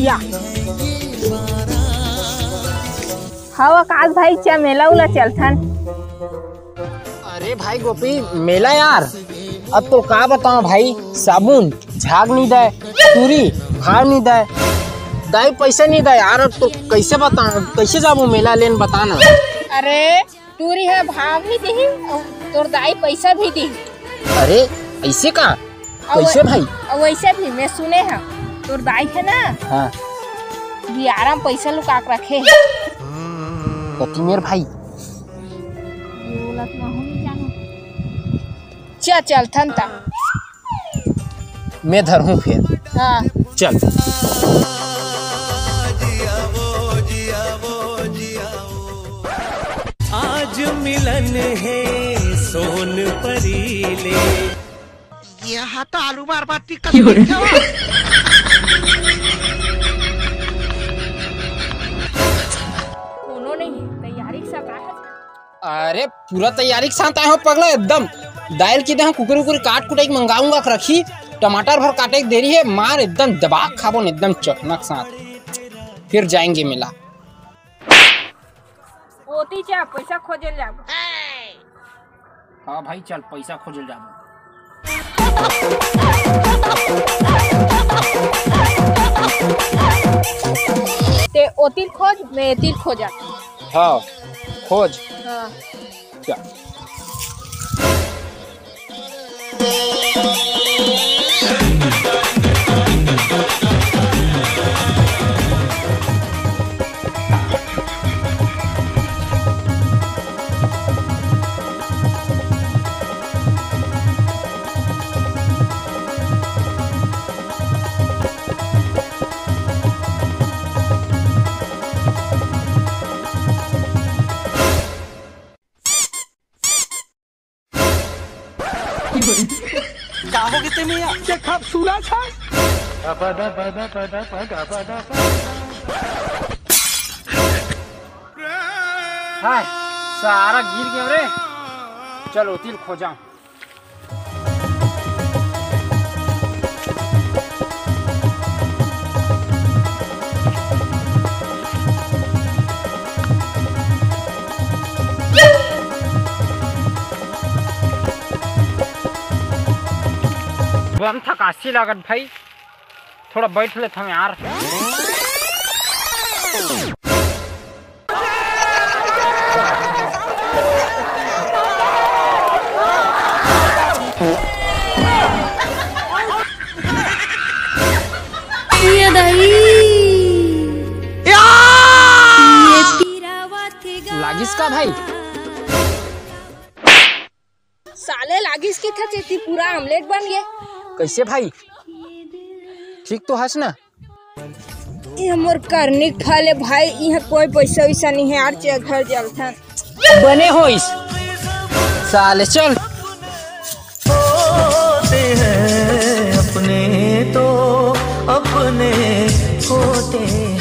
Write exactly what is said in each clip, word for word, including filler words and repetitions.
या। हव आकाश भाई, चा मेला उला चलथन। अरे भाई गोपी, मेला यार, अब तो का बताओ भाई, साबुन झाग नहीं दे, टूरी भाव नहीं दे, दाई पैसा नहीं दे यार, अब तो कैसे बताओ, कैसे जाबो मेला लेन, बता ना। अरे टूरी ह भाव भी दिही अउ तोर दाई पैसा भी दिही। अरे ऐसे का? अउ कैसे भाई? अउ वैसे भी मैं सुने ह, तोर दाई है ना, हाँ। बियारा में पैसा लुका के रखे है। कति मेर भाई? ये वाला तो मैं नहीं जानू। चल, चलथन ता। मैं धरहूँ फिर। हाँ। चल। आज मिलन है सोन परी ले। ये हा तो आलू बार बार टिकट क्यों रे? कोनो नहीं, तैयारी के साथ आए हस। अरे पूरा तैयारी के साथ आए हो पगला, एकदम। दाई ल कहे हंव कुकरी उकरी काट कुटाई के मंगाऊंगा के रखी, टमाटर भर काटे के देरी है, मार एकदम दबा के खाबो न, एकदम चखना के साथ। फिर जाएंगे मेला। ओती चा पैसा खोजे ल जाबो। हाँ भाई, चल पैसा खोजे ल जाबो। ते ओती ल खोज, मैं एती ल खोजा। हाँ, खोज। हाँ। चल। का हो गे ते में यार? के खप सुना था? हाय, सारा गिर गया रे। चल ओती ल खोजा। बम थकासी लागत भाई, थोड़ा बैठ लेथन यार। ये दाई। ये पीरावत गा। लागिस का भाई? साले लागिस कि था चेती पूरा आमलेट बन गे। कैसे भाई? ठीक तो हस ना? ये मोर करनी के फल है भाई, यहाँ कोई पैसा वैसा नहीं है यार, चे घर जलथन। बने होइस साले, चल। होते हैं अपने तो अपने होते हैं।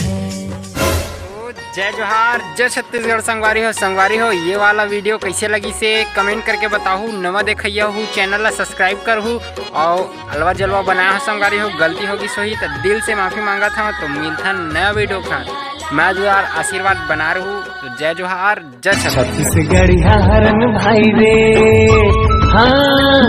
जय जोहार, जय छत्तीसगढ़ संगवारी हो। संगवारी हो, ये वाला वीडियो कैसे लगिस कमेंट करके बताहू। नवा देखइया हू, चैनल ला सब्सक्राइब करहू। अउ अलवा जलवा बनाए हो संगवारी हो, गलती होगिस होही त दिल से माफी मांगत हंव। तो मिलथन नया वीडियो के साथ। मैं दुलार आशीर्वाद बना रहू। तो जय जोहार, जय छत्तीसगढ़। छत्तीसगढ़िया हरन भाई रे, हाँ।